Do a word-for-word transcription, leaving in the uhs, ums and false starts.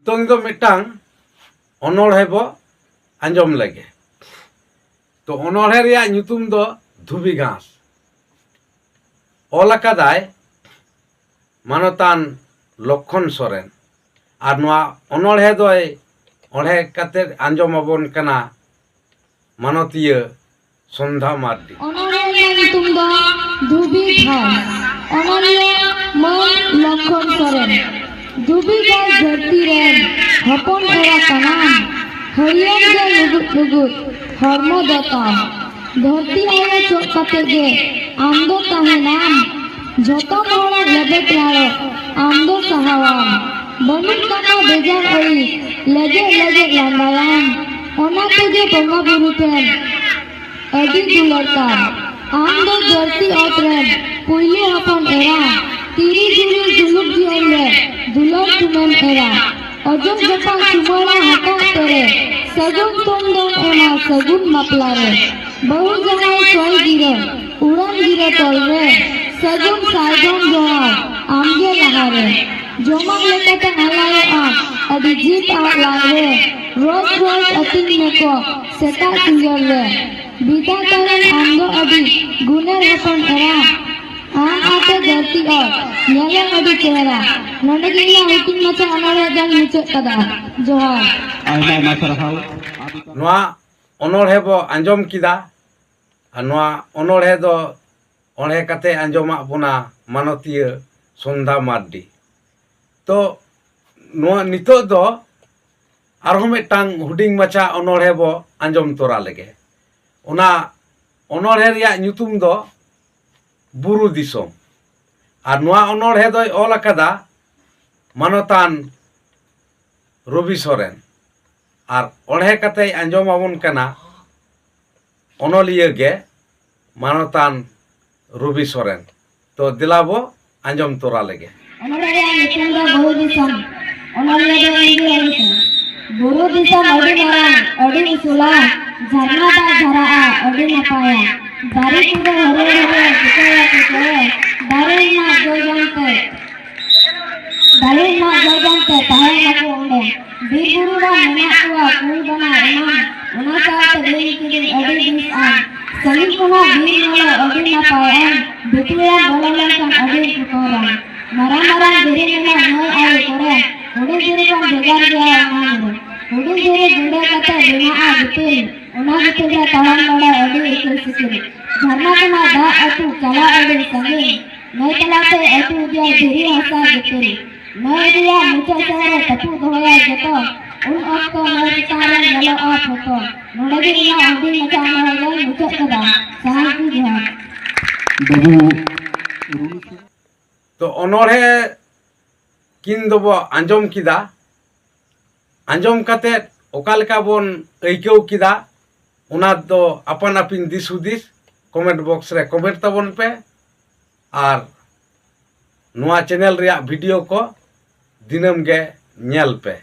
ᱱᱤᱛᱚᱝ ᱫᱚ ᱢᱤᱫᱴᱟᱝ ᱚᱱᱚᱬᱦᱮ ᱵᱚ ᱟᱸᱡᱚᱢ ᱞᱮᱜᱮ᱾ ᱛᱚ, ᱚᱱᱚᱬᱦᱮ ᱨᱮᱭᱟᱜ ᱧᱩᱛᱩᱢ ᱫᱚ ᱫᱷᱩᱵᱤ ᱜᱷᱟᱸᱥ᱾ ᱚᱞ ᱟᱠᱟᱫᱟᱭ ᱢᱟᱱᱚᱛᱟᱱ ᱞᱚᱠᱠᱷᱚᱱ ᱥᱚᱨᱮᱱ᱾ ᱟᱨ ᱱᱚᱣᱟ ᱚᱱᱚᱬᱦᱮ ᱫᱚᱭ ᱚᱬᱦᱮ ᱠᱟᱛᱮ ᱟᱸᱡᱚᱢ ᱟᱵᱚᱱ ᱠᱟᱱᱟ ᱢᱟᱱᱚᱛᱤᱭᱟᱹ ᱥᱚᱱᱫᱷᱟ ᱢᱟᱨᱰᱤ᱾ ᱚᱱᱚᱬᱦᱮ ᱨᱮᱱᱟᱜ ᱧᱩᱛᱩᱢ ᱫᱚ ᱫᱷᱩᱵᱤ ᱜᱷᱟᱸᱥ᱾ ᱚᱱᱚᱞᱤᱭᱟᱹ ᱢᱟᱹᱭ ᱞᱚᱠᱠᱷᱚᱱ ᱥᱚᱨᱮᱱ᱾ ᱫᱷᱩᱵᱤ ᱜᱷᱟᱸᱥ ᱫᱷᱟᱹᱨᱛᱤ ᱨᱮᱱ ᱦᱚᱯᱚᱱ ᱮᱨᱟ ᱠᱟᱱᱟᱢ᱾ ᱦᱟᱹᱨᱭᱟᱹᱲ ᱜᱮ ᱞᱩᱜᱩᱫ ᱞᱩᱜᱩᱫ ᱦᱚᱲᱢᱚ ᱫᱚ ᱛᱟᱢ᱾ ᱫᱷᱟᱹᱨᱛᱤ ᱟᱭᱳ ᱪᱚᱜ ᱠᱟᱛᱮ ᱜᱮ ᱟᱢ ᱫᱚ ᱛᱟᱦᱮᱱᱟᱢ᱾ ᱡᱷᱚᱛᱚᱢ ᱦᱚᱲᱟᱜ ᱞᱮᱵᱮᱫ ᱞᱟᱲᱚᱜ ᱟᱢ ᱫᱚ ᱥᱟᱦᱟᱣᱟᱢ᱾ ᱵᱟᱹᱱᱩᱜ ᱛᱟᱢᱟ ᱵᱮᱡᱟᱨ ᱟᱹᱲᱤᱥ, ᱞᱮᱜᱮᱡ ᱞᱮᱜᱮᱡ ᱞᱟᱸᱫᱟᱭᱟᱢ᱾ ᱚᱱᱟ ᱛᱮᱜᱮ ᱵᱚᱸᱜᱟ ᱵᱩᱨᱩ ᱴᱷᱮᱱ ᱟᱹᱰᱤ ᱫᱩᱞᱟᱹᱲ ᱛᱟᱢ᱾ ᱟᱢ ᱫᱚ ᱫᱷᱟᱹᱨᱛᱤ ᱚᱛ ᱨᱮᱱ ᱯᱩᱭᱞᱩ ᱦᱚᱯᱚᱱ ᱮᱨᱟ᱾ ᱛᱤᱨᱤ ᱡᱩᱨᱤ ᱡᱩᱞᱩᱜ ᱡᱤᱭᱚᱱ ᱨᱮ ᱫᱩᱞᱟᱹᱲ ᱛᱩᱢᱮᱢ ᱮᱨᱟ᱾ ᱚᱡᱚᱜ ᱡᱚᱯᱟᱜ ᱪᱩᱢᱟᱹᱲᱟ ᱦᱟᱴᱟᱜ ᱛᱮᱨᱮ, ᱥᱟᱹᱜᱩᱱ ᱛᱩᱢ ᱫᱚᱢ ᱮᱢᱟ ᱥᱟᱹᱜᱩᱱ ᱵᱟᱯᱞᱟ ᱨᱮ᱾ ᱵᱟᱹᱦᱩ ᱡᱟᱶᱟᱭ ᱥᱚᱭ ᱜᱤᱨᱟᱹ, ᱩᱲᱟᱹᱱ ᱜᱤᱨᱟᱹ ᱛᱚᱞ ᱨᱮ, ᱥᱟᱹᱜᱩᱱ ᱥᱟᱭᱜᱚᱢ ᱡᱚᱲᱟᱣ ᱟᱢᱜᱮ ᱞᱟᱦᱟ ᱨᱮ᱾ ᱡᱚᱢᱟᱜ ᱞᱮᱠᱟᱛᱮ ᱟᱞᱟᱭᱚᱜᱼᱟ ᱟᱹᱰᱤ ᱡᱤᱵᱽ ᱟᱜ ᱞᱟᱡ ᱨᱮ᱾ ᱨᱳᱡᱽ ᱨᱳᱡᱽ ᱟᱹᱛᱤᱧ ᱢᱮᱠᱚ ᱥᱮᱛᱟᱜ ᱥᱤᱸᱜᱟᱹᱲ ᱨᱮ᱾ ᱵᱤᱫᱷᱟᱛᱟ ᱨᱮᱱ ᱟᱢ ᱫᱚ ᱟᱹᱰᱤ ᱜᱩᱱᱮᱨ ᱦᱚᱯᱚᱱ ᱮᱨᱟ᱾ ᱟᱢ ᱟᱛᱮ ᱫᱷᱟᱹᱨᱛᱤ ᱚᱛ ᱧᱮᱞᱮᱢ ᱟᱹᱰᱤ ᱪᱮᱦᱨᱟ᱾ ᱱᱚᱰᱮ ᱜᱮ ᱤᱧᱟᱹᱜ ᱦᱩᱰᱤᱧ ᱢᱟᱪᱷᱟ ᱚᱱᱚᱬᱦᱮ ᱫᱚᱧ ᱢᱩᱪᱟᱹᱫ ᱠᱟᱫᱟ᱾ ᱡᱚᱦᱟᱨ᱾ ᱟᱭᱢᱟ ᱟᱭᱢᱟ ᱥᱟᱨᱦᱟᱣ᱾ ᱱᱚᱣᱟ ᱚᱱᱚᱬᱦᱮ ᱵᱚ ᱟᱸᱡᱚᱢ ᱠᱮᱫᱟ᱾ ᱟᱨ ᱱᱚᱣᱟ ᱚᱱᱚᱬᱦᱮ ᱫᱚ ᱚᱬᱦᱮ ᱠᱟᱛᱮ ᱟᱸᱡᱚᱢᱟᱜ ᱵᱚᱱᱟ ᱢᱟᱱᱚᱛᱤᱭᱟᱹ ᱥᱚᱱᱫᱷᱟ ᱢᱟᱨᱰᱤ᱾ ᱛᱚ, ᱱᱚᱣᱟ ᱱᱤᱛᱚᱜ ᱫᱚ ᱟᱨᱦᱚᱸ ᱢᱤᱫᱴᱟᱝ ᱦᱩᱰᱤᱧ ᱢᱟᱪᱷᱟ ᱚᱱᱚᱬᱦᱮ ᱵᱚ ᱟᱸᱡᱚᱢ ᱛᱚᱨᱟ ᱞᱮᱜᱮ᱾ ᱚᱱᱟ ᱚᱱᱚᱬᱦᱮ ᱨᱮᱭᱟᱜ ᱧᱩᱛᱩᱢ ᱫᱚ ᱵᱩᱨᱩ ᱫᱤᱥᱚᱢ᱾ ᱟᱨ ᱱᱚᱣᱟ ᱚᱱᱚᱬᱦᱮ ᱫᱚᱭ ᱚᱞ ᱟᱠᱟᱫᱟ ᱢᱟᱱᱚᱛᱟᱱ ᱨᱚᱵᱤ ᱥᱚᱨᱮᱱ᱾ ᱟᱨ ᱚᱬᱦᱮ ᱠᱟᱛᱮᱭ ᱟᱸᱡᱚᱢ ᱟᱵᱚᱱ ᱠᱟᱱᱟ ᱚᱱᱚᱞᱤᱭᱟᱹ ᱜᱮ ᱢᱟᱱᱚᱛᱟᱱ ᱨᱚᱵᱤ ᱥᱚᱨᱮᱱ᱾ ᱛᱚ, ᱫᱮᱞᱟ ᱵᱚ ᱟᱸᱡᱚᱢ ᱛᱚᱨᱟ ᱞᱮᱜᱮ᱾ ᱚᱱᱚᱬᱦᱮ ᱨᱮᱭᱟᱜ ᱧᱩᱛᱩᱢ ᱫᱚ ᱵᱩᱨᱩ ᱫᱤᱥᱚᱢ᱾ ᱚᱱᱚᱞᱤᱭᱟᱹ ᱫᱚ ᱮᱱ ᱵᱤ ᱦᱚᱨᱤᱥᱚᱱ᱾ ᱵᱩᱨᱩ ᱫᱤᱥᱚᱢ ᱟᱹᱰᱤ ᱢᱟᱨᱟᱝ, ᱟᱹᱰᱤ ᱩᱥᱩᱞᱟ, ᱡᱷᱟᱨᱱᱟ ᱫᱟᱜ ᱡᱷᱟᱨᱟᱜᱼᱟ, ᱟᱹᱰᱤ ᱱᱟᱯᱟᱭᱟ᱾ ᱫᱟᱨᱮ ᱠᱚᱫᱚ ᱦᱟᱹᱨᱭᱟᱹᱲ ᱦᱟᱹᱨᱭᱟᱹᱲ, ᱴᱷᱤᱠᱟᱹᱭᱟ ᱴᱷᱤᱠᱟᱹᱭᱟ᱾ ᱫᱟᱨᱮ ᱨᱮᱱᱟᱜ ᱡᱚ ᱡᱚᱢ ᱛᱮ, ᱫᱟᱨᱮ ᱨᱮᱱᱟᱜ ᱡᱚ ᱡᱚᱢ ᱛᱮ ᱛᱟᱦᱮᱸᱭᱮᱱᱟᱠᱚ ᱚᱸᱰᱮ᱾ ᱵᱤᱨ ᱵᱩᱨᱩ ᱨᱮ ᱢᱮᱱᱟᱜ ᱠᱚᱣᱟ ᱠᱩᱞ ᱵᱟᱱᱟ ᱮᱢᱟᱱ, ᱚᱱᱟ ᱥᱟᱶᱛᱮ ᱵᱤᱧ ᱠᱤᱫᱤᱧ ᱟᱹᱰᱤ ᱵᱤᱥ ᱟᱱ᱾ ᱥᱟᱺᱜᱤᱧ ᱠᱷᱚᱱᱟᱜ ᱵᱤᱨ ᱧᱮᱞᱚᱜ ᱟᱹᱰᱤ ᱱᱟᱯᱟᱭ ᱟᱱ, ᱵᱷᱤᱛᱨᱤ ᱨᱮᱢ ᱵᱚᱞᱚ ᱞᱮᱱᱠᱷᱟᱱ ᱟᱹᱰᱤ ᱵᱚᱛᱚᱨᱟᱱ᱾ ᱢᱟᱨᱟᱝ ᱢᱟᱨᱟᱝ ᱫᱷᱤᱨᱤ ᱢᱮᱱᱟᱜ ᱱᱟᱹᱭ ᱟᱲᱮ ᱠᱚᱨᱮ, ᱦᱩᱰᱤᱧ ᱫᱷᱤᱨᱤ ᱠᱷᱚᱱ ᱵᱷᱮᱜᱟᱨ ᱜᱮᱭᱟ ᱚᱱᱟ ᱧᱩᱨᱩ᱾ ᱦᱩᱰᱤᱧ ᱫᱷᱤᱨᱤ ᱜᱩᱸᱰᱟᱹ ᱠᱟᱛᱮ ᱵᱮᱱᱟᱜᱼᱟ ᱜᱤᱛᱤᱞ, ᱚᱱᱟ ᱜᱤᱛᱤᱞ ᱨᱮ ᱛᱟᱲᱟᱢ ᱵᱟᱲᱟᱭ ᱟᱹᱰᱤ ᱤᱠᱤᱞ ᱥᱤᱠᱤᱞ᱾ ᱡᱷᱟᱨᱱᱟ ᱠᱷᱚᱱᱟᱜ ᱫᱟᱜ ᱟᱹᱛᱩ ᱪᱟᱞᱟᱜ ᱟᱹᱰᱤ ᱥᱟᱺᱜᱤᱧ, ᱱᱟᱹᱭ ᱛᱟᱞᱟᱛᱮ ᱟᱹᱛᱩ ᱤᱫᱤᱭᱟ ᱫᱷᱤᱨᱤ ᱦᱟᱥᱟ ᱜᱤᱛᱤᱞ᱾ ᱱᱟᱹᱭ ᱨᱮᱭᱟᱜ ᱢᱩᱪᱟᱹᱫ ᱥᱮᱫ ᱨᱮ ᱛᱟᱹᱯᱩᱜ ᱫᱚᱦᱚᱭᱟ ᱡᱚᱛᱚ, ᱩᱱ ᱚᱠᱛᱚ ᱱᱟᱹᱭ ᱪᱮᱛᱟᱱ ᱨᱮ ᱧᱮᱞᱚᱜᱼᱟ ᱯᱷᱚᱛᱚ᱾ ᱱᱚᱰᱮ ᱜᱮ ᱤᱧᱟᱹᱜ ᱦᱩᱰᱤᱧ ᱢᱟᱪᱷᱟ ᱚᱱᱚᱬᱦᱮ ᱫᱚᱧ ᱢᱩᱪᱟᱹᱫ ᱠᱮᱫᱟ᱾ ᱥᱟᱱᱟᱢ ᱠᱚ ᱡᱚᱦᱟᱨ᱾ ᱵᱟᱹᱵᱩ ᱨᱩᱱᱩ ᱥᱚᱨᱮᱱ᱾ ᱛᱚ ᱚᱱᱚᱬᱦᱮ ᱠᱤᱱ ᱫᱚᱵᱚ ᱟᱸᱡᱚᱢ ᱠᱮᱫᱟ᱾ ᱟᱸᱡᱚᱢ ᱠᱟᱛᱮᱫ ᱚᱠᱟ ᱞᱮᱠᱟ ᱵᱚᱱ ᱟᱹᱭᱠᱟᱹᱣ ᱠᱮᱫᱟ, ᱚᱱᱟ ᱫᱚ ᱟᱯᱟᱱ ᱟᱹᱯᱤᱱ ᱫᱤᱥ ᱦᱩᱫᱤᱥ ᱠᱚᱢᱮᱱᱴ ᱵᱚᱠᱥ ᱨᱮ ᱠᱚᱢᱮᱱᱴ ᱛᱟᱵᱚᱱ ᱯᱮ᱾ ᱟᱨ ᱱᱚᱣᱟ ᱪᱮᱱᱮᱞ ᱨᱮᱭᱟᱜ ᱵᱷᱤᱰᱤᱭᱳ ᱠᱚ ᱫᱤᱱᱟᱹᱢ ᱜᱮ ᱧᱮᱞ ᱯᱮ᱾